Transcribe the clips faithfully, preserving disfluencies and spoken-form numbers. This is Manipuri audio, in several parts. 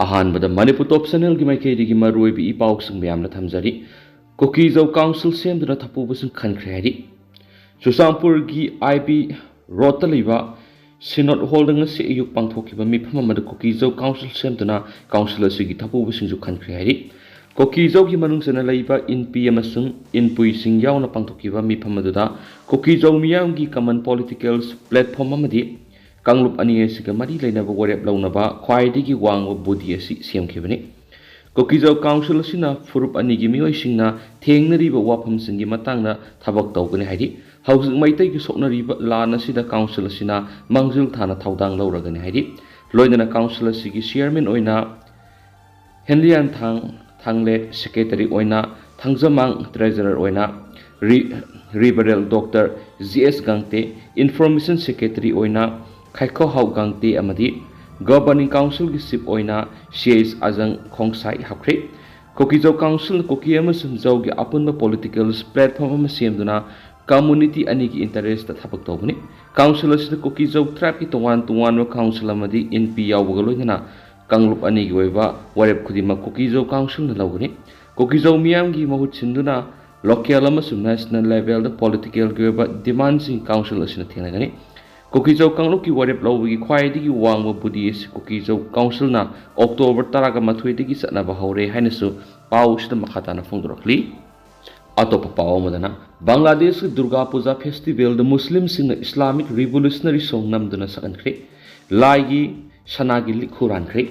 ꯑꯍꯥꯟꯕꯗ ꯃꯅꯤꯄꯨꯔ ꯇꯣꯞ ꯆꯦꯅꯦꯜꯒꯤ ꯃꯥꯏꯀꯩꯗꯒꯤ ꯃꯔꯨꯑꯣꯏꯕ ꯏ ꯄꯥꯎꯁꯤꯡ ꯃꯌꯥꯝꯅ ꯊꯝꯖꯔꯤ꯫ ꯀꯨꯀꯤꯖꯧ ꯀꯥꯎꯟꯁꯤꯜ ꯁꯦꯝꯗꯨꯅ ꯊꯥꯄꯨꯕꯁꯤꯡ ꯈꯟꯈ꯭ꯔꯦ ꯍꯥꯏꯔꯤ꯫ ꯆꯨꯔꯆꯥꯟꯄꯨꯔꯒꯤ ꯑꯥꯏ ꯕꯤ ꯔꯣꯗꯇ ꯂꯩꯕ ꯁꯤꯅꯣꯠ ꯍꯣꯜꯗ ꯉꯁꯤ ꯑꯌꯨꯛ ꯄꯥꯡꯊꯣꯛꯈꯤꯕ ꯃꯤꯐꯝ ꯑꯃꯗ ꯀꯨꯀꯤꯖꯧ ꯀꯥꯎꯟꯁꯤꯜ ꯁꯦꯝꯗꯨꯅ ꯀꯥꯎꯟꯁꯤꯜ ꯑꯁꯤꯒꯤ ꯊꯥꯄꯨꯕꯁꯤꯡꯁꯨ ꯈꯟꯈ꯭ꯔꯦ ꯍꯥꯏꯔꯤ꯫ ꯀꯨꯀꯤꯖꯧꯒꯤ ꯃꯅꯨꯡ ꯆꯟꯅ ꯂꯩꯕ ꯏꯟꯄꯤ ꯑꯃꯁꯨꯡ ꯏꯟꯄꯨꯏꯁꯤꯡ ꯌꯥꯎꯅ ꯄꯥꯡꯊꯣꯛꯈꯤꯕ ꯃꯤꯐꯝ ꯑꯗꯨꯗ ꯀꯨꯀꯤꯖꯧ ꯃꯤꯌꯥꯝꯒꯤ ꯀꯃꯟ ꯄꯣꯂꯤꯇꯤꯀꯦꯜ ꯄ꯭ꯂꯦꯠꯐꯣꯔꯝ ꯑꯃꯗꯤ ꯀꯥꯡꯂꯨꯞ ꯑꯅꯤ ꯑꯁꯤꯒ ꯃꯔꯤ ꯂꯩꯅꯕ ꯋꯥꯔꯦꯞ ꯂꯧꯅꯕ ꯈ꯭ꯋꯥꯏꯗꯒꯤ ꯋꯥꯡꯕ ꯕꯣꯗꯤ ꯑꯁꯤ ꯁꯦꯝꯈꯤꯕꯅꯤ꯫ ꯀꯨꯀꯤꯖꯧ ꯀꯥꯎꯟꯁꯤꯜ ꯑꯁꯤꯅ ꯐꯨꯔꯨꯞ ꯑꯅꯤꯒꯤ ꯃꯤꯑꯣꯏꯁꯤꯡꯅ ꯊꯦꯡꯅꯔꯤꯕ ꯋꯥꯐꯝꯁꯤꯡꯒꯤ ꯃꯇꯥꯡꯗ ꯊꯕꯛ ꯇꯧꯒꯅꯤ ꯍꯥꯏꯔꯤ꯫ ꯍꯧꯖꯤꯛ ꯃꯩꯇꯩꯒꯤ ꯁꯣꯛꯅꯔꯤꯕ ꯂꯥꯟ ꯑꯁꯤꯗ ꯀꯥꯎꯟꯁꯤꯜ ꯑꯁꯤꯅ ꯃꯥꯡꯖꯤꯜ ꯊꯥꯅ ꯊꯧꯗꯥꯡ ꯂꯧꯔꯒꯅꯤ ꯍꯥꯏꯔꯤ꯫ ꯂꯣꯏꯅꯅ ꯀꯥꯎꯟꯁꯤꯜ ꯑꯁꯤꯒꯤ ꯆꯤꯌꯔꯃꯦꯟ ꯑꯣꯏꯅ ꯍꯦꯟꯂꯤꯌꯥꯟꯊꯥꯡ ꯊꯥꯡꯂꯦꯠ, ꯁꯦꯀ꯭ꯔꯦꯇꯔꯤ ꯑꯣꯏꯅ ꯊꯥꯡꯖꯃꯥꯡ, ꯇ꯭ꯔꯦꯖꯔꯔ ꯑꯣꯏꯅ ꯔꯤ-, ꯔꯤꯚꯔꯦꯜ ꯗꯣꯛꯇꯔ ꯖꯤ ꯑꯦꯁ ꯒꯥꯡꯇꯦ, ꯏꯟꯐꯣꯔꯃꯦꯁꯟ ꯁꯦꯀ꯭ꯔꯦꯇꯔꯤ ꯑꯣꯏꯅ ꯈꯥꯏꯈꯣꯍꯥꯎ ꯒꯥꯡꯇꯦ ꯑꯃꯗꯤ ꯒꯕꯔꯅꯤꯡ ꯀꯥꯎꯟꯁꯤꯜꯒꯤ ꯆꯤꯐ ꯑꯣꯏꯅ ꯁꯤ ꯑꯦꯁ ꯑꯖꯪ ꯈꯣꯡꯁꯥꯏ ꯍꯥꯞꯈ꯭ꯔꯦ꯫ ꯀꯨꯀꯤꯖꯧ ꯀꯥꯎꯟꯁꯤꯜꯅ ꯀꯨꯀꯤ ꯑꯃꯁꯨꯡ ꯖꯧꯒꯤ ꯑꯄꯨꯟꯕ ꯄꯣꯂꯤꯇꯤꯀꯦꯜ ꯄ꯭ꯂꯦꯠꯐꯣꯔꯝ ꯑꯃ ꯁꯦꯝꯗꯨꯅ ꯀꯝꯃꯨꯅꯤꯇꯤ ꯑꯅꯤꯒꯤ ꯏꯟꯇꯔꯦꯁꯇ ꯊꯕꯛ ꯇꯧꯕꯅꯤ꯫ ꯀꯥꯎꯟꯁꯤꯜ ꯑꯁꯤꯗ ꯀꯨꯀꯤꯖꯧ ꯇ꯭ꯔꯥꯏꯕꯀꯤ ꯇꯣꯉꯥꯟ ꯇꯣꯉꯥꯟꯕ ꯀꯥꯎꯟꯁꯤꯜ ꯑꯃꯗꯤ ꯏꯟꯄꯤ ꯌꯥꯎꯕꯒ ꯂꯣꯏꯅꯅ ꯀꯥꯡꯂꯨꯞ ꯑꯅꯤꯒꯤ ꯑꯣꯏꯕ ꯋꯥꯔꯦꯞ ꯈꯨꯗꯤꯡꯃꯛ ꯀꯨꯀꯤꯖꯧ ꯀꯥꯎꯟꯁꯤꯜꯅ ꯂꯧꯒꯅꯤ꯫ ꯀꯨꯀꯤꯖꯧ ꯃꯤꯌꯥꯝꯒꯤ ꯃꯍꯨꯠ ꯁꯤꯟꯗꯨꯅ ꯂꯣꯀꯦꯜ ꯑꯃꯁꯨꯡ ꯅꯦꯁꯅꯦꯜ ꯂꯦꯚꯦꯜꯗ ꯄꯣꯂꯤꯇꯤꯀꯦꯜꯒꯤ ꯑꯣꯏꯕ ꯗꯤꯃꯥꯟꯁꯤꯡ ꯀꯥꯎꯟꯁꯤꯜ ꯑꯁꯤꯅ ꯊꯦꯡꯅꯒꯅꯤ꯫ ꯀꯨꯀꯤꯖꯧ ꯀꯥꯡꯂꯨꯞꯀꯤ ꯋꯥꯔꯦꯞ ꯂꯧꯕꯒꯤ ꯈ꯭ꯋꯥꯏꯗꯒꯤ ꯋꯥꯡꯕ ꯕꯣꯗꯤ ꯑꯁꯤ ꯀꯨꯀꯤꯖꯧ ꯀꯥꯎꯟꯁꯤꯜꯅ ꯑꯣꯛꯇꯣꯕꯔ ꯇꯔꯥꯒ ꯃꯥꯊꯣꯏꯗꯒꯤ ꯆꯠꯅꯕ ꯍꯧꯔꯦ ꯍꯥꯏꯅꯁꯨ ꯄꯥꯎ ꯑꯁꯤꯗ ꯃꯈꯥ ꯇꯥꯅ ꯐꯣꯡꯗꯣꯔꯛꯂꯤ꯫ ꯑꯇꯣꯞꯄ ꯄꯥꯎ ꯑꯃꯗꯅ, ꯕꯪꯒ꯭ꯂꯥꯗꯦꯁꯀꯤ ꯗꯨꯔꯒꯥ ꯄꯨꯖꯥ ꯐꯦꯁꯇꯤꯚꯦꯜꯗ ꯃꯨꯁꯂꯤꯝꯁꯤꯡꯅ ꯏꯁꯂꯥꯃꯤꯛ ꯔꯤꯚꯣꯂꯨꯁꯅꯔꯤ ꯁꯣꯡ ꯅꯝꯗꯨꯅ ꯁꯛꯍꯟꯈ꯭ꯔꯦ꯫ ꯂꯥꯏꯒꯤ ꯁꯅꯥꯒꯤ ꯂꯤꯛ ꯍꯨꯔꯥꯟꯈ꯭ꯔꯦ꯫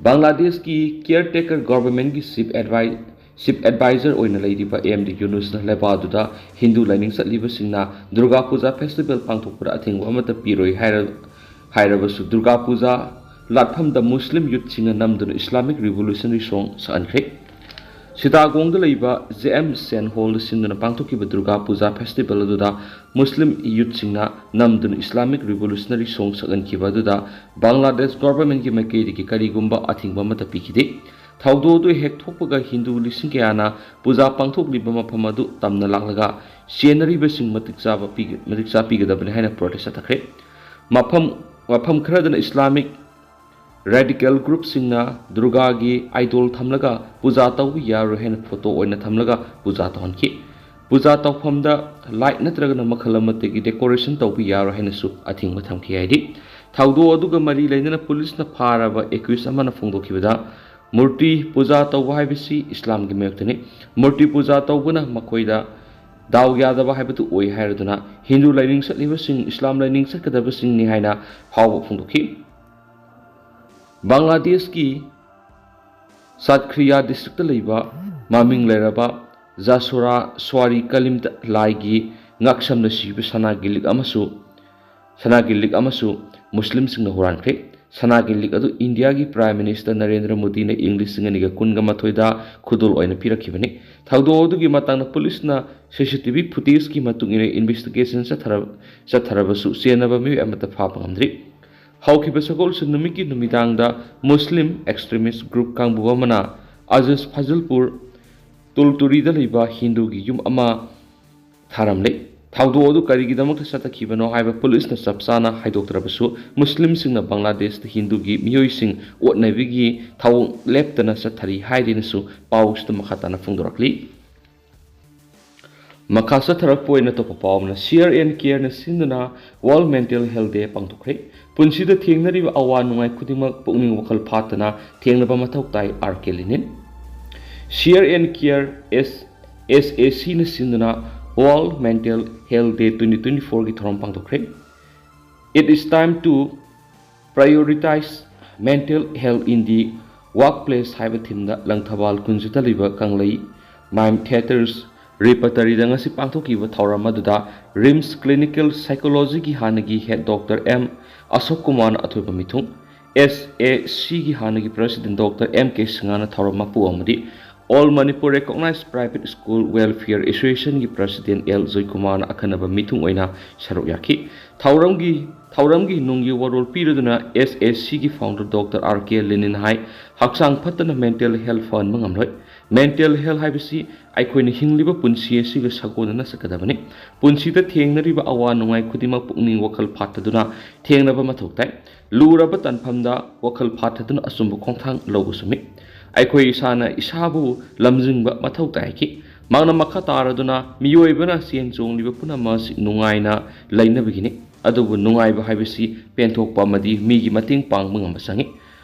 ꯕꯪꯒ꯭ꯂꯥꯗꯦꯁꯀꯤ ꯀꯤꯌꯔ ꯇꯦꯀꯔ ꯒꯣꯚꯔꯟꯃꯦꯟꯠꯀꯤ ꯆꯤꯐ ꯑꯦꯗꯚꯥꯏ-, ꯆꯤꯐ ꯑꯦꯗꯚꯥꯏꯖꯔ ꯑꯣꯏꯅ ꯂꯩꯔꯤꯕ ꯑꯦꯝ ꯗꯤ ꯌꯨꯅꯨꯁꯅ ꯂꯩꯕꯥꯛ ꯑꯗꯨꯗ ꯍꯤꯟꯗꯨ ꯂꯥꯏꯅꯤꯡ ꯆꯠꯂꯤꯕꯁꯤꯡꯅ ꯗꯨꯔꯒꯥ ꯄꯨꯖꯥ ꯐꯦꯁꯇꯤꯚꯦꯜ ꯄꯥꯡꯊꯣꯛꯄꯗ ꯑꯊꯤꯡꯕ ꯑꯃꯠꯇ ꯄꯤꯔꯣꯏ ꯍꯥꯏꯔ-, ꯍꯥꯏꯔꯕꯁꯨ ꯗꯨꯔꯒꯥ ꯄꯨꯖꯥ ꯂꯥꯠꯐꯝꯗ ꯃꯨꯁꯂꯤꯝ ꯌꯨꯠꯁꯤꯡꯅ ꯅꯝꯗꯨꯅ ꯏꯁꯂꯥꯃꯤꯛ ꯔꯤꯚꯣꯂꯨꯁꯅꯔꯤ ꯁꯣꯡ ꯁꯛꯍꯟꯈ꯭ꯔꯦ꯫ ꯁꯤꯇꯥꯒꯣꯡꯗ ꯂꯩꯕ ꯖꯦ ꯑꯦꯝ ꯁꯦꯟ ꯍꯣꯜꯗ ꯁꯤꯟꯗꯨꯅ ꯄꯥꯡꯊꯣꯛꯈꯤꯕ ꯗꯨꯔꯒꯥ ꯄꯨꯖꯥ ꯐꯦꯁꯇꯤꯚꯦꯜ ꯑꯗꯨꯗ ꯃꯨꯁꯂꯤꯝ ꯌꯨꯠꯁꯤꯡꯅ ꯅꯝꯗꯨꯅ ꯏꯁꯂꯥꯃꯤꯛ ꯔꯤꯚꯣꯂꯨꯁꯅꯔꯤ ꯁꯣꯡ ꯁꯛꯍꯟꯈꯤꯕ ꯑꯗꯨꯗ ꯕꯪꯒ꯭ꯂꯥꯗꯦꯁ ꯒꯣꯚꯔꯟꯃꯦꯟꯠꯀꯤ ꯃꯥꯏꯀꯩꯗꯒꯤ ꯀꯔꯤꯒꯨꯝꯕ ꯑꯊꯤꯡꯕ ꯑꯃꯠꯇ ꯄꯤꯈꯤꯗꯦ꯫ ꯊꯧꯗꯣꯛ ꯑꯗꯨ ꯍꯦꯛ ꯊꯣꯛꯄꯒ ꯍꯤꯟꯗꯨ ꯂꯤꯁꯤꯡ ꯀꯌꯥꯅ ꯄꯨꯖꯥ ꯄꯥꯡꯊꯣꯛꯂꯤꯕ ꯃꯐꯝ ꯑꯗꯨ ꯇꯝꯅ ꯂꯥꯛꯂꯒ ꯆꯦꯟꯅꯔꯤꯕꯁꯤꯡ ꯃꯇꯤꯛ ꯆꯥꯕ ꯄꯤꯒ-, ꯃꯇꯤꯛ ꯆꯥ ꯄꯤꯒꯗꯕꯅꯤ ꯍꯥꯏꯅ ꯄ꯭ꯔꯣꯇꯦꯁ ꯆꯠꯊꯈ꯭ꯔꯦ꯫ ꯃꯐꯝ, ꯃꯐꯝ ꯈꯔꯗꯅ ꯏꯁꯂꯥꯃꯤꯛ Radical groupꯁꯤꯡꯅ ꯗꯨꯔꯒꯥꯒꯤ idol ꯊꯝꯂꯒ ꯄꯨꯖꯥ ꯇꯧꯕ ꯌꯥꯔꯣꯏ ꯍꯥꯏꯅ photo ꯑꯣꯏꯅ ꯊꯝꯂꯒ ꯄꯨꯖꯥ ꯇꯧꯍꯟꯈꯤ꯫ ꯄꯨꯖꯥ ꯇꯧꯐꯝꯗ light ꯅꯠꯇ꯭ꯔꯒꯅ ꯃꯈꯜ ꯑꯃꯠꯇꯒꯤ decoration ꯇꯧꯕ ꯌꯥꯔꯣꯏ ꯍꯥꯏꯅꯁꯨ ꯑꯊꯤꯡꯕ ꯊꯝꯈꯤ ꯍꯥꯏꯔꯤ꯫ ꯊꯧꯗꯣꯛ ꯑꯗꯨꯒ ꯃꯔꯤ ꯂꯩꯅꯅ ꯄꯨꯂꯤꯁꯅ ꯐꯥꯔꯕ accused ꯑꯃꯅ ꯐꯣꯡꯗꯣꯛꯈꯤꯕꯗ, ꯃꯨꯔꯇꯤ ꯄꯨꯖꯥ ꯇꯧꯕ ꯍꯥꯏꯕꯁꯤ ꯏꯁꯂꯥꯝꯒꯤ ꯃꯥꯌꯣꯛꯇꯅꯤ꯫ ꯃꯨꯔꯇꯤ ꯄꯨꯖꯥ ꯇꯧꯕꯅ ꯃꯈꯣꯏꯗ ꯗꯥꯎ ꯌꯥꯗꯕ ꯍꯥꯏꯕꯗꯨ ꯑꯣꯏ ꯍꯥꯏꯔꯗꯨꯅ ꯍꯤꯟꯗꯨ ꯂꯥꯏꯅꯤꯡ ꯆꯠꯂꯤꯕꯁꯤꯡ ꯏꯁꯂꯥꯝ ꯂꯥꯏꯅꯤꯡ ꯆꯠꯀꯗꯕꯁꯤꯡꯅꯤ ꯍꯥꯏꯅ ꯐꯥꯎꯕ ꯐꯣꯡꯗꯣꯛꯈꯤ꯫ ꯕꯪꯒ꯭ꯂꯥꯗꯦꯁꯀꯤ ꯁꯥꯠꯈ꯭ꯔꯤꯌꯥ districtꯇ ꯂꯩꯕ ꯃꯃꯤꯡ ꯂꯩꯔꯕ ꯖꯥꯁꯨꯔꯥ ꯁ꯭ꯋꯥꯔꯤ ꯀꯂꯤꯝꯇ ꯂꯥꯏꯒꯤ ꯉꯥꯛꯁꯝꯗ ꯁꯤꯕ ꯁꯅꯥꯒꯤ ꯂꯤꯛ ꯑꯃꯁꯨ, ꯁꯅꯥꯒꯤ ꯂꯤꯛ ꯑꯃꯁꯨ ꯃꯨꯁꯂꯤꯝꯁꯤꯡꯅ ꯍꯨꯔꯥꯟꯈ꯭ꯔꯦ꯫ ꯁꯅꯥꯒꯤ ꯂꯤꯛ ꯑꯗꯨ ꯏꯟꯗꯤꯌꯥꯒꯤ Prime Minister ꯅꯔꯦꯟꯗ꯭ꯔ ꯃꯣꯗꯤꯅ ꯏꯪ ꯂꯤꯁꯤꯡ ꯑꯅꯤꯒ ꯀꯨꯟꯒ ꯃꯥꯊꯣꯏꯗ ꯈꯨꯗꯣꯜ ꯑꯣꯏꯅ ꯄꯤꯔꯛꯈꯤꯕꯅꯤ꯫ ꯊꯧꯗꯣꯛ ꯑꯗꯨꯒꯤ ꯃꯇꯥꯡꯗ ꯄꯨꯂꯤꯁꯅ CCTV footageꯀꯤ ꯃꯇꯨꯡ ꯏꯟꯅ investigation ꯆꯠꯊꯔ-, ꯆꯠꯊꯔꯕꯁꯨ ꯆꯦꯟꯅꯕ ꯃꯤꯑꯣꯏ ꯑꯃꯠꯇ ꯐꯥꯕ ꯉꯝꯗ꯭ꯔꯤ꯫ ꯍꯧꯈꯤꯕ ꯁꯒꯣꯜꯁꯦꯟ ꯅꯨꯃꯤꯠꯀꯤ ꯅꯨꯃꯤꯗꯥꯡꯗ ꯃꯨꯁꯂꯤꯝ extremist group ꯀꯥꯡꯕꯨ ꯑꯃꯅ ꯑꯖꯁ ꯐꯖꯜꯄꯨꯔ ꯇꯨꯜꯇꯨꯔꯤꯗ ꯂꯩꯕ ꯍꯤꯟꯗꯨꯒꯤ ꯌꯨꯝ ꯑꯃ ꯊꯥꯔꯝꯂꯦ꯫ ꯊꯧꯗꯣꯛ ꯑꯗꯨ ꯀꯔꯤꯒꯤꯗꯃꯛꯇ ꯆꯠꯊꯈꯤꯕꯅꯣ ꯍꯥꯏꯕ ꯄꯨꯂꯤꯁꯅ ꯆꯞ ꯆꯥꯅ ꯍꯥꯏꯗꯣꯛꯇ꯭ꯔꯕꯁꯨ, ꯃꯨꯁꯂꯤꯝꯁꯤꯡꯅ ꯕꯪꯒ꯭ꯂꯥꯗꯦꯁꯇ ꯍꯤꯟꯗꯨꯒꯤ ꯃꯤꯑꯣꯏꯁꯤꯡ ꯑꯣꯠꯅꯕꯒꯤ ꯊꯧꯑꯣꯡ ꯂꯦꯞꯇꯅ ꯆꯠꯊꯔꯤ ꯍꯥꯏꯔꯤꯅꯁꯨ ꯄꯥꯎꯁꯤꯗ ꯃꯈꯥ ꯇꯥꯅ ꯐꯣꯡꯗꯣꯔꯛꯂꯤ꯫ ꯃꯈꯥ ꯆꯠꯊꯔꯛꯄ ꯑꯣꯏꯅ ꯑꯇꯣꯞꯄ ꯄꯥꯎ ꯑꯃꯅ, Share and Careꯅ ꯁꯤꯟꯗꯨꯅ World Mental Health Day ꯄꯥꯡꯊꯣꯛꯈ꯭ꯔꯦ꯫ ꯄꯨꯟꯁꯤꯗ ꯊꯦꯡꯅꯔꯤꯕ ꯑꯋꯥ ꯅꯨꯡꯉꯥꯏ ꯈꯨꯗꯤꯡꯃꯛ ꯄꯨꯛꯅꯤꯡ ꯋꯥꯈꯜ ꯐꯥꯠꯇꯅ ꯊꯦꯡꯅꯕ ꯃꯊꯧ ꯇꯥꯏ, R K Lenin꯫ Share and Care, S-, SACꯅ ꯁꯤꯟꯗꯨꯅ World Mental Health Day twenty twenty-fourꯒꯤ ꯊꯧꯔꯝ ꯄꯥꯡꯊꯣꯛꯈ꯭ꯔꯦ꯫ It is time to prioritize mental health in the workplace ꯍꯥꯏꯕ themeꯗ ꯂꯪꯊꯕꯥꯜ ꯀꯨꯟꯖꯗ ꯂꯩꯕ ꯀꯪꯂꯩ Mime Theatre's Repertoryꯗ ꯉꯁꯤ ꯄꯥꯡꯊꯣꯛꯈꯤꯕ ꯊꯧꯔꯝ ꯑꯗꯨꯗ RIMS Clinical Psychologyꯒꯤ ꯍꯥꯟꯅꯒꯤ head Doctor M ꯑꯁꯣꯛ ꯀꯨꯃꯥꯔꯅ ꯑꯊꯣꯏꯕ ꯃꯤꯊꯨꯡ, SACꯒꯤ ꯍꯥꯟꯅꯒꯤ President Doctor M K ꯁꯤꯡꯍꯅ ꯊꯧꯔꯝ ꯃꯄꯨ ꯑꯃꯗꯤ All Manipur Recognized Private School Welfare Associationꯒꯤ President L ꯖꯣꯏꯀꯨꯃꯥꯔꯅ ꯑꯈꯟꯅꯕ ꯃꯤꯊꯨꯡ ꯑꯣꯏꯅ ꯁꯔꯨꯛ ꯌꯥꯈꯤ꯫ ꯊꯧꯔꯝꯒꯤ, ꯊꯧꯔꯝꯒꯤ ꯅꯨꯡꯒꯤ ꯋꯥꯔꯣꯜ ꯄꯤꯔꯗꯨꯅ SACꯒꯤ founder Doctor R K Lenin ꯍꯥꯏ, ꯍꯛꯆꯥꯡ ꯐꯠꯇꯅ mental health ꯐꯍꯟꯕ ꯉꯝꯂꯣꯏ꯫ Mental health ꯍꯥꯏꯕꯁꯤ ꯑꯩꯈꯣꯏꯅ ꯍꯤꯡꯂꯤꯕ ꯄꯨꯟꯁꯤ ꯑꯁꯤꯒ ꯁꯥꯒꯣꯟꯅꯅ ꯆꯠꯀꯗꯕꯅꯤ꯫ ꯄꯨꯟꯁꯤꯗ ꯊꯦꯡꯅꯔꯤꯕ ꯑꯋꯥ ꯅꯨꯡꯉꯥꯏ ꯈꯨꯗꯤꯡꯃꯛ ꯄꯨꯛꯅꯤꯡ ꯋꯥꯈꯜ ꯐꯥꯊꯗꯨꯅ ꯊꯦꯡꯅꯕ ꯃꯊꯧ ꯇꯥꯏ꯫ ꯂꯨꯔꯕ ꯇꯥꯟꯐꯝꯗ ꯋꯥꯈꯜ ꯐꯥꯊꯗꯨꯅ ꯑꯆꯨꯝꯕ ꯈꯣꯡꯊꯥꯡ ꯂꯧꯕ ꯆꯨꯝꯃꯤ꯫ ꯑꯩꯈꯣꯏ ꯏꯁꯥꯅ ꯏꯁꯥꯕꯨ ꯂꯝꯖꯤꯡꯕ ꯃꯊꯧ ꯇꯥꯏꯈꯤ꯫ ꯃꯍꯥꯛꯅ ꯃꯈꯥ ꯇꯥꯔꯗꯨꯅ ꯃꯤꯑꯣꯏꯕꯅ ꯆꯦꯟ ꯆꯣꯡꯂꯤꯕ ꯄꯨꯝꯅꯃꯛ ꯑꯁꯤ ꯅꯨꯡꯉꯥꯏꯅ ꯂꯩꯅꯕꯒꯤꯅꯤ꯫ ꯑꯗꯨꯕꯨ ꯅꯨꯡꯉꯥꯏꯕ ꯍꯥꯏꯕꯁꯤ ꯄꯦꯟꯊꯣꯛꯄ ꯑꯃꯗꯤ ꯃꯤꯒꯤ ꯃꯇꯦꯡ ꯄꯥꯡꯕ ꯉꯝꯕ ꯆꯪꯏ꯫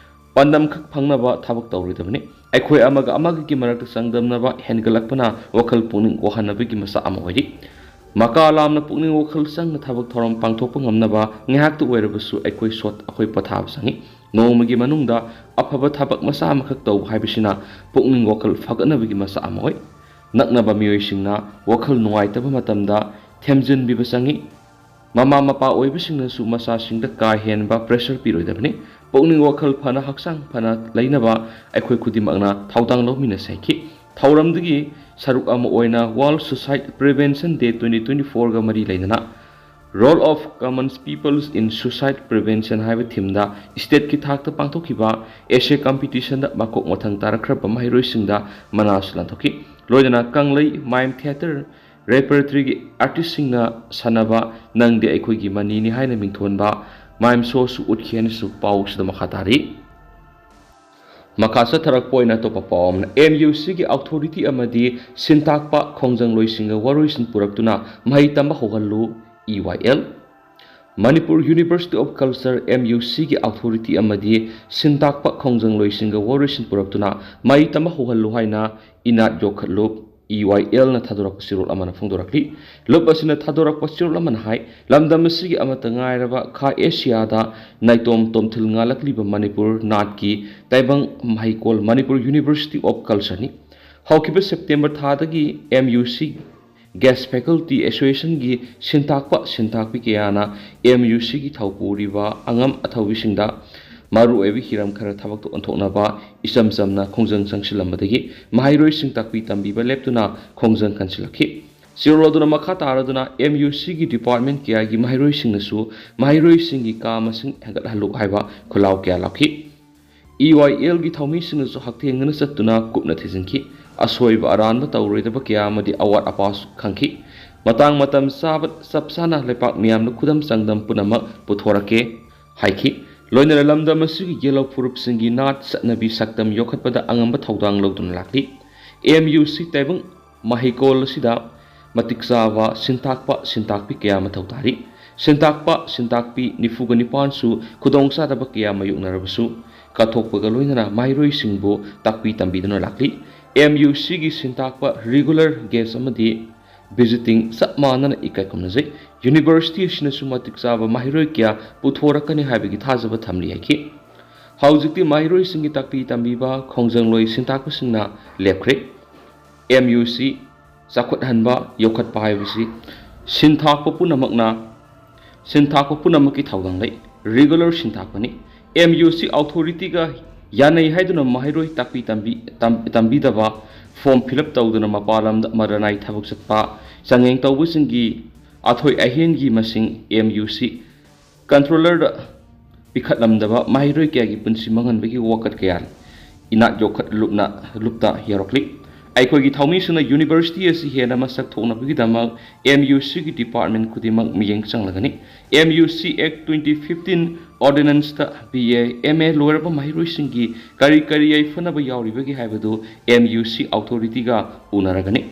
ꯄꯥꯟꯗꯝ ꯈꯛ ꯐꯪꯅꯕ ꯊꯕꯛ ꯇꯧꯔꯣꯏꯗꯕꯅꯤ꯫ ꯑꯩꯈꯣꯏ ꯑꯃꯒ ꯑꯃꯒꯒꯤ ꯃꯔꯛꯇ ꯆꯥꯡꯗꯝꯅꯕ ꯍꯦꯟꯒꯠꯂꯛꯄꯅ ꯋꯥꯈꯜ ꯄꯨꯛꯅꯤꯡ ꯋꯥꯍꯟꯅꯕꯒꯤ ꯃꯆꯥꯛ ꯑꯃ ꯑꯣꯏꯔꯤ꯫ ꯃꯀꯥ ꯂꯥꯝꯅ ꯄꯨꯛꯅꯤꯡ ꯋꯥꯈꯜ ꯆꯪꯅ ꯊꯕꯛ ꯊꯧꯔꯝ ꯄꯥꯡꯊꯣꯛꯄ ꯉꯝꯅꯕ ꯉꯥꯏꯍꯥꯛꯇ ꯑꯣꯏꯔꯕꯁꯨ ꯑꯩꯈꯣꯏ ꯁꯣꯠ ꯑꯩꯈꯣꯏ ꯄꯣꯊꯥꯕ ꯆꯪꯏ꯫ ꯅꯣꯡꯃꯒꯤ ꯃꯅꯨꯡꯗ ꯑꯐꯕ ꯊꯕꯛ ꯃꯆꯥ ꯑꯃꯈꯛ ꯇꯧꯕ ꯍꯥꯏꯕꯁꯤꯅ ꯄꯨꯛꯅꯤꯡ ꯋꯥꯈꯜ ꯐꯒꯠꯅꯕꯒꯤ ꯃꯆꯥꯛ ꯑꯃ ꯑꯣꯏ꯫ ꯅꯛꯅꯕ ꯃꯤꯑꯣꯏꯁꯤꯡꯅ ꯋꯥꯈꯜ ꯅꯨꯡꯉꯥꯏꯇꯕ ꯃꯇꯝꯗ ꯊꯦꯝꯖꯤꯟꯕꯤꯕ ꯆꯪꯏ꯫ ꯃꯃꯥ ꯃꯄꯥ ꯑꯣꯏꯕꯁꯤꯡꯅꯁꯨ ꯃꯆꯥꯁꯤꯡꯗ ꯀꯥ ꯍꯦꯟꯕ pressure ꯄꯤꯔꯣꯏꯗꯕꯅꯤ꯫ ꯄꯨꯛꯅꯤꯡ ꯋꯥꯈꯜ ꯐꯅ ꯍꯛꯆꯥꯡ ꯐꯅ ꯂꯩꯅꯕ ꯑꯩꯈꯣꯏ ꯈꯨꯗꯤꯡꯃꯛꯅ ꯊꯧꯗꯥꯡ ꯂꯧꯃꯤꯟꯅꯁꯦ ꯍꯥꯏꯈꯤ꯫ ꯊꯧꯔꯝꯗꯨꯒꯤ ꯁꯔꯨꯛ ꯑꯃ ꯑꯣꯏꯅ World Suicide Prevention Day twenty twenty fourꯒ ꯃꯔꯤ ꯂꯩꯅꯅ Role of Common Peoples in Suicide Prevention ꯍꯥꯏꯕ themeꯗ stateꯀꯤ ꯊꯥꯛꯇ ꯄꯥꯡꯊꯣꯛꯈꯤꯕ essay competitionꯗ ꯃꯀꯣꯛ ꯃꯊꯪ ꯇꯥꯔꯛꯈ꯭ꯔꯕ ꯃꯍꯩꯔꯣꯏꯁꯤꯡꯗ ꯃꯅꯥꯁꯨ ꯂꯥꯟꯊꯣꯛꯈꯤ꯫ ꯂꯣꯏꯅꯅ ꯀꯪꯂꯩ mime theatre repertoryꯒꯤ artistꯁꯤꯡꯅ ꯁꯥꯟꯅꯕ ꯅꯪꯗꯤ ꯑꯩꯈꯣꯏꯒꯤ ꯃꯅꯤꯅꯤ ꯍꯥꯏꯅ ꯃꯤꯡꯊꯣꯟꯕ mime showꯁꯨ ꯎꯠꯈꯤ ꯍꯥꯏꯅꯁꯨ ꯄꯥꯎꯁꯤꯗ ꯃꯈꯥ ꯇꯥꯔꯤ꯫ ꯃꯈꯥ ꯆꯠꯊꯔꯛꯄ ꯑꯣꯏꯅ ꯑꯇꯣꯞꯄ ꯄꯥꯎ ꯑꯃꯅ, MUCꯒꯤ authority ꯑꯃꯗꯤ ꯁꯤꯟꯇꯥꯛꯄ ꯈꯣꯡꯖꯪꯂꯣꯏꯁꯤꯡꯒ ꯋꯥꯔꯣꯏꯁꯤꯟ ꯄꯨꯔꯛꯇꯨꯅ ꯃꯍꯩ ꯇꯝꯕ ꯍꯧꯍꯜꯂꯨ, EYL꯫ Manipur University of Culture, MUCꯒꯤ authority ꯑꯃꯗꯤ ꯁꯤꯟꯇꯥꯛꯄ ꯈꯣꯡꯖꯪꯂꯣꯏꯁꯤꯡꯒ ꯋꯥꯔꯣꯏꯁꯤꯟ ꯄꯨꯔꯛꯇꯨꯅ ꯃꯍꯩ ꯇꯝꯕ ꯍꯧꯍꯜꯂꯨ ꯍꯥꯏꯅ ꯏꯅꯥꯠ ꯌꯣꯛꯈꯠꯂꯨ, EYLꯅ ꯊꯥꯗꯣꯔꯛꯄ ꯆꯦꯔꯣꯜ ꯑꯃꯅ ꯐꯣꯡꯗꯣꯔꯛꯂꯤ꯫ ꯂꯨꯞ ꯑꯁꯤꯅ ꯊꯥꯗꯣꯔꯛꯄ ꯆꯦꯔꯣꯜ ꯑꯃꯅ ꯍꯥꯏ, ꯂꯝꯗꯝ ꯑꯁꯤꯒꯤ ꯑꯃꯠꯇ ꯉꯥꯏꯔꯕ ꯈꯥ ꯑꯦꯁꯤꯌꯥꯗ ꯅꯥꯏꯇꯣꯝ ꯇꯣꯝꯊꯤꯜ ꯉꯥꯜꯂꯛꯂꯤꯕ ꯃꯅꯤꯄꯨꯔ ꯅꯥꯠꯀꯤ ꯇꯥꯏꯕꯪ ꯃꯍꯩꯀꯣꯜ Manipur University of Cultureꯅꯤ꯫ ꯍꯧꯈꯤꯕ September ꯊꯥꯗꯒꯤ MUC Guest Faculty Associationꯒꯤ ꯁꯤꯟꯇꯥꯛꯄ ꯁꯤꯟꯇꯥꯛꯄꯤ ꯀꯌꯥꯅ MUCꯒꯤ ꯊꯧꯄꯨꯔꯤꯕ ꯑꯉꯝ ꯑꯊꯧꯕꯤꯁꯤꯡꯗ ꯃꯔꯨꯑꯣꯏꯕ ꯍꯤꯔꯝ ꯈꯔ ꯊꯕꯛꯇ ꯑꯣꯟꯊꯣꯛꯅꯕ ꯏꯆꯝ ꯆꯝꯅ ꯈꯣꯡꯖꯪ ꯆꯪꯁꯤꯜꯂꯝꯕꯗꯒꯤ ꯃꯍꯩꯔꯣꯏꯁꯤꯡ ꯇꯥꯛꯄꯤ ꯇꯝꯕꯤꯕ ꯂꯦꯞꯇꯨꯅ ꯈꯣꯡꯖꯪ ꯀꯟꯁꯤꯜꯂꯛꯈꯤ꯫ ꯆꯦꯔꯣꯜ ꯑꯗꯨꯅ ꯃꯈꯥ ꯇꯥꯔꯗꯨꯅ MUCꯒꯤ department ꯀꯌꯥꯒꯤ ꯃꯍꯩꯔꯣꯏꯁꯤꯡꯅꯁꯨ ꯃꯍꯩꯔꯣꯏꯁꯤꯡꯒꯤ ꯀꯥ ꯃꯁꯤꯡ ꯍꯦꯟꯒꯠꯍꯜꯂꯨ ꯍꯥꯏꯕ ꯈꯨꯜꯂꯥꯎ ꯀꯌꯥ ꯂꯥꯎꯈꯤ꯫ E Y L ꯒꯤ ꯊꯧꯃꯤꯁꯤꯡꯅꯁꯨ ꯍꯛꯊꯦꯡꯅꯅ ꯆꯠꯇꯨꯅ ꯀꯨꯞꯅ ꯊꯤꯖꯤꯟꯈꯤ꯫ ꯑꯁꯣꯏꯕ ꯑꯔꯥꯟꯕ ꯇꯧꯔꯣꯏꯗꯕ ꯀꯌꯥ ꯑꯃꯗꯤ ꯑꯋꯥꯠ ꯑꯄꯥꯁꯨ ꯈꯪꯈꯤ꯫ ꯃꯇꯥꯡ ꯃꯇꯝ ꯆꯥꯕ, ꯆꯞ ꯆꯥꯅ ꯂꯩꯄꯥꯛ ꯃꯤꯌꯥꯝꯅ ꯈꯨꯗꯝ ꯆꯥꯡꯗꯝ ꯄꯨꯝꯅꯃꯛ ꯄꯨꯊꯣꯔꯛꯀꯦ ꯍꯥꯏꯈꯤ꯫ ꯂꯣꯏꯅꯅ ꯂꯝꯗꯝ ꯑꯁꯤꯒꯤ ꯌꯦꯜꯍꯧ ꯐꯨꯔꯨꯞꯁꯤꯡꯒꯤ ꯅꯥꯠ ꯆꯠꯅꯕꯤ ꯁꯛꯇꯝ ꯌꯣꯛꯈꯠꯄꯗ ꯑꯉꯝꯕ ꯊꯧꯗꯥꯡ ꯂꯧꯗꯨꯅ ꯂꯥꯛꯂꯤ꯫ M U C ꯇꯥꯏꯕꯪ ꯃꯍꯩꯀꯣꯜ ꯑꯁꯤꯗ ꯃꯇꯤꯛ ꯆꯥꯕ ꯁꯤꯟꯇꯥꯛꯄ ꯁꯤꯟꯇꯥꯛꯄꯤ ꯀꯌꯥ ꯃꯊꯧ ꯇꯥꯔꯤ꯫ ꯁꯤꯟꯇꯥꯛꯄ ꯁꯤꯟꯇꯥꯛꯄꯤ ꯅꯤꯐꯨꯒ ꯅꯤꯄꯥꯟꯁꯨ ꯈꯨꯗꯣꯡꯆꯥꯗꯕ ꯀꯌꯥ ꯃꯥꯌꯣꯛꯅꯔꯕꯁꯨ, ꯀꯠꯊꯣꯛꯄꯒ ꯂꯣꯏꯅꯅ ꯃꯍꯩꯔꯣꯏꯁꯤꯡꯕꯨ ꯇꯥꯛꯄꯤ ꯇꯝꯕꯤꯗꯨꯅ ꯂꯥꯛꯂꯤ꯫ M U C ꯒꯤ ꯁꯤꯟꯇꯥꯛꯄ regular guest ꯑꯃꯗꯤ visiting ꯆꯞ ꯃꯥꯟꯅꯅ ꯏꯀꯥꯏ ꯈꯨꯝꯅꯖꯩ꯫ University ꯑꯁꯤꯅꯁꯨ ꯃꯇꯤꯛ ꯆꯥꯕ ꯃꯍꯩꯔꯣꯏ ꯀꯌꯥ ꯄꯨꯊꯣꯔꯛꯀꯅꯤ ꯍꯥꯏꯕꯒꯤ ꯊꯥꯖꯕ ꯊꯝꯂꯤ ꯍꯥꯏꯈꯤ꯫ ꯍꯧꯖꯤꯛꯇꯤ ꯃꯍꯩꯔꯣꯏꯁꯤꯡꯒꯤ ꯇꯥꯛꯄꯤ ꯇꯝꯕꯤꯕ ꯈꯣꯡꯖꯪꯂꯣꯏ ꯁꯤꯟꯇꯥꯛꯄꯁꯤꯡꯅ ꯂꯦꯞꯈ꯭ꯔꯦ꯫ M U C ꯆꯥꯎꯈꯠꯍꯟꯕ, ꯌꯣꯛꯈꯠꯄ ꯍꯥꯏꯕꯁꯤ ꯁꯤꯟꯊꯥꯛꯄ ꯄꯨꯝꯅꯃꯛꯅ, ꯁꯤꯟꯊꯥꯛꯄ ꯄꯨꯝꯅꯃꯛꯀꯤ ꯊꯧꯗꯥꯡ ꯂꯩ꯫ Regular ꯁꯤꯟꯊꯥꯛꯄꯅꯤ꯫ M U C authorityꯒ ꯌꯥꯅꯩ ꯍꯥꯏꯗꯨꯅ ꯃꯍꯩꯔꯣꯏ ꯇꯥꯛꯄꯤ ꯇꯝꯕꯤ-, ꯇꯝ-, ꯇꯝꯕꯤꯗꯕ, form fill up ꯇꯧꯗꯨꯅ ꯃꯄꯥꯟ ꯂꯝꯗ ꯃꯔꯅꯥꯏ ꯊꯕꯛ ꯆꯠꯄ, ꯆꯥꯡꯌꯦꯡ ꯇꯧꯕꯁꯤꯡꯒꯤ ꯑꯊꯣꯏ ꯑꯍꯦꯟꯒꯤ ꯃꯁꯤꯡ M U C controllerꯗ ꯄꯤꯈꯠꯂꯝꯗꯕ, ꯃꯍꯩꯔꯣꯏ ꯀꯌꯥꯒꯤ ꯄꯨꯟꯁꯤ ꯃꯥꯡꯍꯟꯕꯒꯤ ꯋꯥꯀꯠ ꯀꯌꯥ ꯏꯅꯥꯠ ꯌꯣꯛꯈꯠ ꯂꯨꯞꯅ ꯂꯨꯞꯇ ꯌꯥꯎꯔꯛꯂꯤ꯫ ꯑꯩꯈꯣꯏꯒꯤ ꯊꯧꯃꯤꯁꯤꯡꯅ university ꯑꯁꯤ ꯍꯦꯟꯅ ꯃꯁꯛ ꯊꯣꯛꯅꯕꯒꯤꯗꯃꯛ M U Cꯒꯤ department ꯈꯨꯗꯤꯡꯃꯛ ꯃꯤꯠꯌꯦꯡ ꯆꯪꯂꯒꯅꯤ꯫ M U C Act twenty fifteen ordinanceꯇ B A, M A ꯂꯣꯏꯔꯕ ꯃꯍꯩꯔꯣꯏꯁꯤꯡꯒꯤ ꯀꯔꯤ ꯀꯔꯤ ꯌꯥꯏꯐꯅꯕ ꯌꯥꯎꯔꯤꯕꯒꯦ ꯍꯥꯏꯕꯗꯨ M U C authorityꯒ ꯎꯅꯔꯒꯅꯤ꯫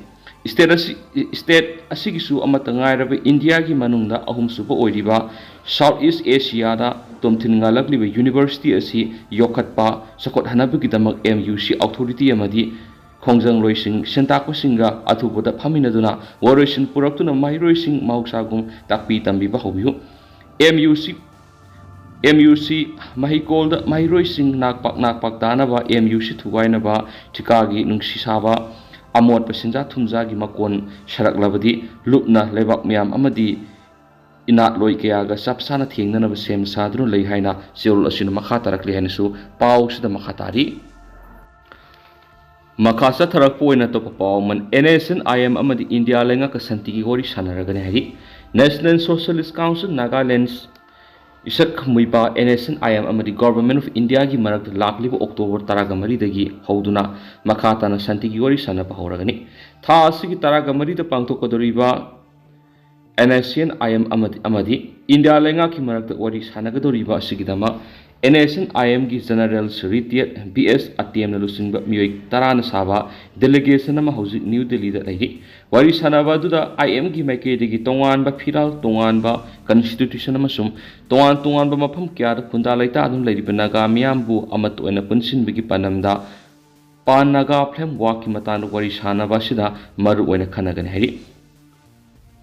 State ꯑꯁꯤ, state ꯑꯁꯤꯒꯤꯁꯨ ꯑꯃꯠꯇ ꯉꯥꯏꯔꯕ ꯏꯟꯗꯤꯌꯥꯒꯤ ꯃꯅꯨꯡꯗ ꯑꯍꯨꯝꯁꯨꯕ ꯑꯣꯏꯔꯤꯕ South East Asiaꯗ ꯇꯣꯝꯊꯤꯟ ꯉꯥꯜꯂꯛꯂꯤꯕ university ꯑꯁꯤ ꯌꯣꯛꯈꯠꯄ, ꯆꯥꯎꯈꯠꯍꯟꯅꯕꯒꯤꯗꯃꯛ M U C authority ꯑꯃꯗꯤ ꯈꯣꯡꯖꯪꯂꯣꯏꯁꯤꯡ, ꯁꯤꯟꯇꯥꯛꯄꯁꯤꯡꯒ ꯑꯊꯨꯕꯗ ꯐꯝꯃꯤꯟꯅꯗꯨꯅ ꯋꯥꯔꯣꯏꯁꯤꯟ ꯄꯨꯔꯛꯇꯨꯅ ꯃꯍꯩꯔꯣꯏꯁꯤꯡ ꯃꯍꯧꯁꯥꯒꯨꯝ ꯇꯥꯛꯄꯤ ꯇꯝꯕꯤꯕ ꯍꯧꯕꯤꯌꯨ꯫ M U C, M U C ꯃꯍꯩꯀꯣꯜꯗ ꯃꯍꯩꯔꯣꯏꯁꯤꯡ ꯅꯥꯛꯄꯥꯛ ꯅꯥꯛꯄꯥꯛ ꯇꯥꯅꯕ, M U C ꯊꯨꯒꯥꯏꯅꯕ, ꯊꯤꯀꯥꯒꯤ ꯅꯨꯡꯁꯤ ꯁꯥꯕ, ꯑꯃꯣꯠꯄ ꯁꯦꯟꯖꯥ ꯊꯨꯝꯖꯥꯒꯤ ꯃꯀꯣꯟ ꯁꯥꯔꯛꯂꯕꯗꯤ ꯂꯨꯞꯅ ꯂꯩꯕꯥꯛ ꯃꯤꯌꯥꯝ ꯑꯃꯗꯤ ꯏꯅꯥꯠꯂꯣꯏ ꯀꯌꯥꯒ ꯆꯞ ꯆꯥꯅ ꯊꯦꯡꯅꯅꯕ ꯁꯦꯝ ꯁꯥꯗꯨꯅ ꯂꯩ ꯍꯥꯏꯅ ꯆꯦꯔꯣꯜ ꯑꯁꯤꯅ ꯃꯈꯥ ꯇꯥꯔꯛꯂꯤ ꯍꯥꯏꯅꯁꯨ ꯄꯥꯎꯁꯤꯗ ꯃꯈꯥ ꯇꯥꯔꯤ꯫ ꯃꯈꯥ ꯆꯠꯊꯔꯛꯄ ꯑꯣꯏꯅ ꯑꯇꯣꯞꯄ ꯄꯥꯎ ꯑꯃꯅ, N S N I M ꯑꯃꯗꯤ ꯏꯟꯗꯤꯌꯥ ꯂꯩꯉꯥꯛꯀ ꯁꯥꯟꯇꯤꯒꯤ ꯋꯥꯔꯤ ꯁꯥꯟꯅꯔꯒꯅꯤ ꯍꯥꯏꯔꯤ꯫ National Socialist Council Nagaland ꯏꯁꯛ ꯃꯨꯏꯄꯥ NSCN-IM ꯑꯃꯗꯤ Government of India-ꯒꯤ ꯃꯔꯛꯇ ꯂꯥꯛꯂꯤꯕ October ꯇꯔꯥꯒ ꯃꯔꯤꯗꯒꯤ ꯍꯧꯗꯨꯅ ꯃꯈꯥ ꯇꯥꯅ ꯁꯥꯟꯇꯤꯒꯤ ꯋꯥꯔꯤ ꯁꯥꯟꯅꯕ ꯍꯧꯔꯒꯅꯤ꯫ ꯊꯥ ꯑꯁꯤꯒꯤ ꯇꯔꯥꯒ ꯃꯔꯤꯗ ꯄꯥꯡꯊꯣꯛꯀꯗꯧꯔꯤꯕ NSCN-IM ꯑꯃꯗꯤ, ꯑꯃꯗꯤ ꯏꯟꯗꯤꯌꯥ ꯂꯩꯉꯥꯛꯀꯤ ꯃꯔꯛꯇ ꯋꯥꯔꯤ ꯁꯥꯟꯅꯒꯗꯧꯔꯤꯕ ꯑꯁꯤꯒꯤꯗꯃꯛ NSCN-IM-ꯒꯤ General Secretary B S ꯑꯇꯦꯝꯅ ꯂꯨꯆꯤꯡꯕ ꯃꯤꯑꯣꯏ ꯇꯔꯥꯅ ꯁꯥꯕ delegation ꯑꯃ ꯍꯧꯖꯤꯛ ꯅ꯭ꯌꯨ ꯗꯦꯜꯂꯤꯗ ꯂꯩꯔꯤ꯫ ꯋꯥꯔꯤ ꯁꯥꯟꯅꯕ ꯑꯗꯨꯗ IM-ꯒꯤ ꯃꯥꯏꯀꯩꯗꯒꯤ ꯇꯣꯉꯥꯟꯕ ꯐꯤꯔꯥꯜ, ꯇꯣꯉꯥꯟꯕ constitution ꯑꯃꯁꯨꯡ ꯇꯣꯉꯥꯟ ꯇꯣꯉꯥꯟꯕ ꯃꯐꯝ ꯀꯌꯥꯗ ꯈꯨꯟꯗꯥ ꯂꯩꯇꯥꯗꯨꯅ ꯂꯩꯔꯤꯕ ꯅꯥꯒꯥ ꯃꯤꯌꯥꯝꯕꯨ ꯑꯃꯠꯇ ꯑꯣꯏꯅ ꯄꯨꯟꯁꯤꯟꯕꯒꯤ ꯄꯥꯟꯗꯝꯗ Pan Naga Framework-ꯀꯤ ꯃꯇꯥꯡꯗ ꯋꯥꯔꯤ ꯁꯥꯟꯅꯕ ꯑꯁꯤꯗ ꯃꯔꯨ ꯑꯣꯏꯅ ꯈꯟꯅꯒꯅꯤ ꯍꯥꯏꯔꯤ꯫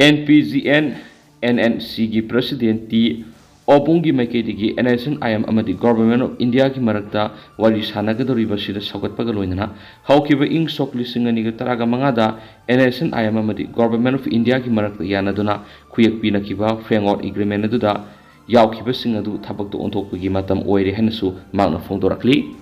NPGN NNC-ꯒꯤ President T Obung-ꯒꯤ ꯃꯥꯏꯀꯩꯗꯒꯤ NSCN-IM ꯑꯃꯗꯤ Government of India-ꯒꯤ ꯃꯔꯛꯇ ꯋꯥꯔꯤ ꯁꯥꯟꯅꯒꯗꯧꯔꯤꯕ ꯑꯁꯤꯗ ꯁꯧꯒꯠꯄꯒ ꯂꯣꯏꯅꯅ ꯍꯧꯈꯤꯕ ꯏꯪ ꯁꯣꯛ ꯂꯤꯁꯤꯡ ꯑꯅꯤꯒ ꯇꯔꯥꯒ ꯃꯉꯥꯗ NSCN-IM ꯑꯃꯗꯤ Government of India-ꯒꯤ ꯃꯔꯛꯇ ꯌꯥꯅꯗꯨꯅ ꯈꯨꯌꯦꯛ ꯄꯤꯅꯈꯤꯕ Framework Agreement ꯑꯗꯨꯗ ꯌꯥꯎꯈꯤꯕꯁꯤꯡ ꯑꯗꯨ ꯊꯕꯛꯇ ꯑꯣꯟꯊꯣꯛꯄꯒꯤ ꯃꯇꯝ ꯑꯣꯏꯔꯦ ꯍꯥꯏꯅꯁꯨ ꯃꯍꯥꯛꯅ ꯐꯣꯡꯗꯣꯔꯛꯂꯤ꯫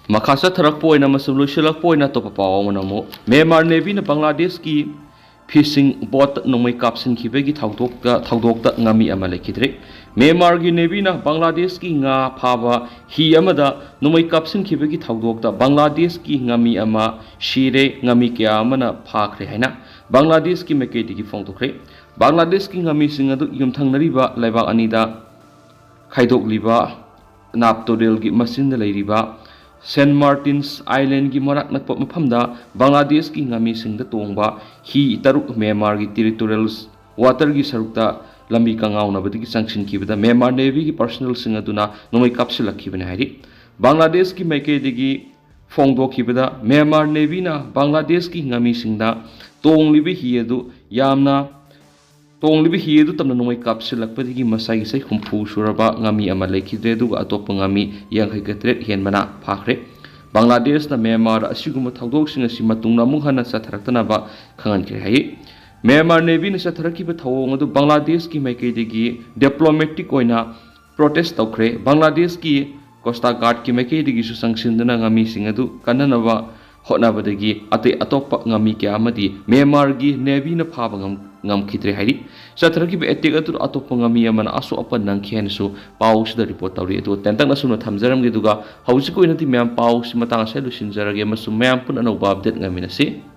ꯃꯈꯥ ꯆꯠꯊꯔꯛꯄ ꯑꯣꯏꯅ ꯑꯃꯁꯨꯡ ꯂꯣꯏꯁꯤꯜꯂꯛꯄ ꯑꯣꯏꯅ ꯑꯇꯣꯞꯄ ꯄꯥꯎ ꯑꯃꯅ ꯑꯃꯨꯛ ꯃ꯭ꯌꯥꯟꯃꯥꯔ Navy-ꯅ ꯕꯪꯒ꯭ꯂꯥꯗꯦꯁꯀꯤ fishing boat ꯅꯣꯡꯃꯩ ꯀꯥꯞꯁꯤꯟꯈꯤꯕꯒꯤ ꯊꯧꯗꯣꯛꯇ, ꯊꯧꯗꯣꯛꯇ ꯉꯥꯃꯤ ꯑꯃ ꯂꯩꯈꯤꯗ꯭ꯔꯦ꯫ ꯃ꯭ꯌꯥꯟꯃꯥꯔꯒꯤ Navy-ꯅ ꯕꯪꯒ꯭ꯂꯥꯗꯦꯁꯀꯤ ꯉꯥ ꯐꯥꯕ ꯍꯤ ꯑꯃꯗ ꯅꯣꯡꯃꯩ ꯀꯥꯞꯁꯤꯟꯈꯤꯕꯒꯤ ꯊꯧꯗꯣꯛꯇ ꯕꯪꯒ꯭ꯂꯥꯗꯦꯁꯀꯤ ꯉꯥꯃꯤ ꯑꯃ ꯁꯤꯔꯦ, ꯉꯥꯃꯤ ꯀꯌꯥ ꯑꯃꯅ ꯐꯥꯈ꯭ꯔꯦ ꯍꯥꯏꯅ ꯕꯪꯒ꯭ꯂꯥꯗꯦꯁꯀꯤ ꯃꯥꯏꯀꯩꯗꯒꯤ ꯐꯣꯡꯗꯣꯛꯈ꯭ꯔꯦ꯫ ꯕꯪꯒ꯭ꯂꯥꯗꯦꯁꯀꯤ ꯉꯥꯃꯤꯁꯤꯡ ꯑꯗꯨ ꯌꯨꯝꯊꯪꯅꯔꯤꯕ ꯂꯩꯕꯥꯛ ꯑꯅꯤꯗ ꯈꯥꯏꯗꯣꯛꯂꯤꯕ ꯅꯥꯞ ꯇꯨꯔꯦꯜꯒꯤ ꯃꯆꯤꯟꯗ ꯂꯩꯔꯤꯕ Saint Martin's Island-ꯒꯤ ꯃꯅꯥꯛ ꯅꯛꯄ ꯃꯐꯝꯗ ꯕꯪꯒ꯭ꯂꯥꯗꯦꯁꯀꯤ ꯉꯥꯃꯤꯁꯤꯡꯗ ꯇꯣꯡꯕ ꯍꯤ ꯇꯔꯨꯛ ꯃ꯭ꯌꯥꯟꯃꯥꯔꯒꯤ territorial water-ꯒꯤ ꯁꯔꯨꯛꯇ ꯂꯝꯕꯤ ꯀꯪꯉꯥꯎꯅꯕꯗꯒꯤ ꯆꯪꯁꯤꯟꯈꯤꯕꯗ ꯃ꯭ꯌꯥꯟꯃꯥꯔ Navy-ꯒꯤ personnel-ꯁꯤꯡ ꯑꯗꯨꯅ ꯅꯣꯡꯃꯩ ꯀꯥꯞꯁꯤꯜꯂꯛꯈꯤꯕꯅꯤ ꯍꯥꯏꯔꯤ꯫ ꯕꯪꯒ꯭ꯂꯥꯗꯦꯁꯀꯤ ꯃꯥꯏꯀꯩꯗꯒꯤ ꯐꯣꯡꯗꯣꯛꯈꯤꯕꯗ ꯃ꯭ꯌꯥꯟꯃꯥꯔ Navy-ꯅ ꯕꯪꯒ꯭ꯂꯥꯗꯦꯁꯀꯤ ꯉꯥꯃꯤꯁꯤꯡꯗ ꯇꯣꯡꯂꯤꯕ ꯍꯤ ꯑꯗꯨ ꯌꯥꯝꯅ ꯇꯣꯡꯂꯤꯕ ꯍꯤ ꯑꯗꯨ ꯇꯝꯅ ꯅꯣꯡꯃꯩ ꯀꯥꯞꯁꯤꯜꯂꯛꯄꯗꯒꯤ ꯃꯁꯥꯒꯤ ꯆꯍꯤ ꯍꯨꯝꯐꯨ ꯁꯨꯔꯕ ꯉꯥꯃꯤ ꯑꯃ ꯂꯩꯈꯤꯗ꯭ꯔꯦ, ꯑꯗꯨꯒ ꯑꯇꯣꯞꯄ ꯉꯥꯃꯤ ꯌꯥꯡꯈꯩꯒ ꯇꯔꯦꯠ ꯍꯦꯟꯕꯅ ꯐꯥꯈ꯭ꯔꯦ꯫ ꯕꯪꯒ꯭ꯂꯥꯗꯦꯁꯅ ꯃ꯭ꯌꯥꯟꯃꯥꯔꯗ ꯑꯁꯤꯒꯨꯝꯕ ꯊꯧꯗꯣꯛꯁꯤꯡ ꯑꯁꯤ ꯃꯇꯨꯡꯗ ꯑꯃꯨꯛ ꯍꯟꯅ ꯆꯠꯊꯔꯛꯇꯅꯕ ꯈꯪꯍꯟꯈ꯭ꯔꯦ ꯍꯥꯏ꯫ ꯃ꯭ꯌꯥꯟꯃꯥꯔ Navy-ꯅ ꯆꯠꯊꯔꯛꯈꯤꯕ ꯊꯧꯑꯣꯡ ꯑꯗꯨ ꯕꯪꯒ꯭ꯂꯥꯗꯦꯁꯀꯤ ꯃꯥꯏꯀꯩꯗꯒꯤ diplomatic ꯑꯣꯏꯅ protest ꯇꯧꯈ꯭ꯔꯦ꯫ ꯕꯪꯒ꯭ꯂꯥꯗꯦꯁꯀꯤ Coast Guard-ꯀꯤ ꯃꯥꯏꯀꯩꯗꯒꯤꯁꯨ ꯆꯪꯁꯤꯟꯗꯨꯅ ꯉꯥꯃꯤꯁꯤꯡ ꯑꯗꯨ ꯀꯟꯅꯅꯕ ꯍꯣꯠꯅꯕꯗꯒꯤ ꯑꯇꯩ ꯑꯇꯣꯞꯄ ꯉꯥꯃꯤ ꯀꯌꯥ ꯑꯃꯗꯤ ꯃ꯭ꯌꯥꯟꯃꯥꯔꯒꯤ Navy-ꯅ ꯐꯥꯕ ꯉꯝ-, ꯉꯝꯈꯤꯗ꯭ꯔꯦ ꯍꯥꯏꯔꯤ꯫ ꯆꯠꯊꯔꯛꯈꯤꯕ ꯑꯦꯇꯦꯛ ꯑꯗꯨꯗ ꯑꯇꯣꯞꯄ ꯉꯥꯃꯤ ꯑꯃꯅ ꯑꯁꯣꯛ ꯑꯄꯟ ꯅꯪꯈꯤ ꯍꯥꯏꯅꯁꯨ ꯄꯥꯎꯁꯤꯗ ꯔꯤꯄꯣꯔꯠ ꯇꯧꯔꯤ꯫ ꯑꯗꯨꯒ ꯇꯦꯟꯇꯛꯅ ꯁꯨꯝꯅ ꯊꯝꯖꯔꯝꯒꯦ꯫ ꯑꯗꯨꯒ ꯍꯧꯖꯤꯛꯀꯤ ꯑꯣꯏꯅꯗꯤ ꯃꯌꯥꯝ ꯄꯥꯎꯁꯤ ꯃꯇꯥꯡ ꯑꯁꯤꯗ ꯂꯣꯏꯁꯤꯟꯖꯔꯒꯦ ꯑꯃꯁꯨꯡ ꯃꯌꯥꯝ ꯄꯨꯟꯅ ꯑꯅꯧꯕ ꯑꯞꯗꯦꯠ ꯉꯥꯏꯃꯤꯟꯅꯁꯤ꯫